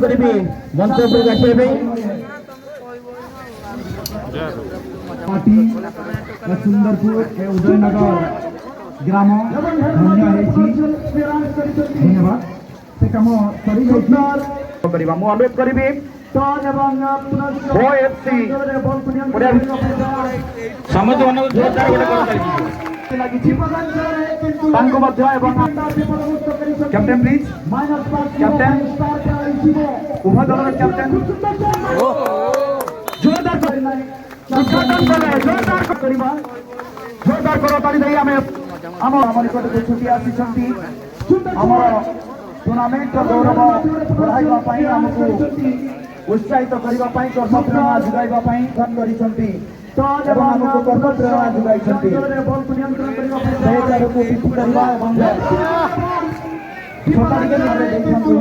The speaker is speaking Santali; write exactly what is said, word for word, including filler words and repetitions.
କରିବି ମଞ୍ଚ ଉପରକୁ ଆସିବା ପାଇଁ। ପାର୍ଟି ସୁନ୍ଦରପୁର ଏ ଉଦୟନଗର ଗ୍ରାମ ଧନ୍ୟ ହେଇଛି। ଧନ୍ୟବାଦ। ସେ କାମ ସରିଯାଇଛି। କରିବା। ମୁଁ ଅନୁରୋଧ କରିବି ଓ ଏଫ୍ ସି ପଡ଼ିଆ ସମସ୍ତମାନଙ୍କୁ ଜୋରଦାର ଗୋଟେ କର ଚାଲିଛି। ଲାଗିଛି ତାଙ୍କୁ ମଧ୍ୟ ଏବଂ କ୍ୟାପ୍ଟେନ୍ ପ୍ଲିଜ୍। କ୍ୟାପ୍ଟେନ୍ ଉଭୟ ଦଳର କ୍ୟାପ୍ଟେନ୍ ଜୋରଦାର କରି ଉଦ୍ଘାଟନ କଲେ ଜୋରଦାର କରିବା। ଜୋରଦାର କର ତାଳି ଦେଇ ଆମେ ଆମ ଆମ ନିକଟକୁ ଛୁଟି ଆସିଛନ୍ତି। ଆମର ଟୁର୍ଣ୍ଣାମେଣ୍ଟର ଗୌରବ ବଢ଼ାଇବା ପାଇଁ ଆମକୁ ଉତ୍ସାହିତ କରିବା ପାଇଁ କର୍ମପ୍ରେରଣା ଯୋଗାଇବା ପାଇଁ ଫୋନ୍ କରିଛନ୍ତି ଏବଂ ଆମକୁ କର୍ମପ୍ରେରଣା ଯୋଗାଇଛନ୍ତି। ସେ ତାରକୁ ବିକ୍ରି କରିବା ଏବଂ ଛୋଟ ଟିକେ ଭାବରେ ଦେଇଛନ୍ତି।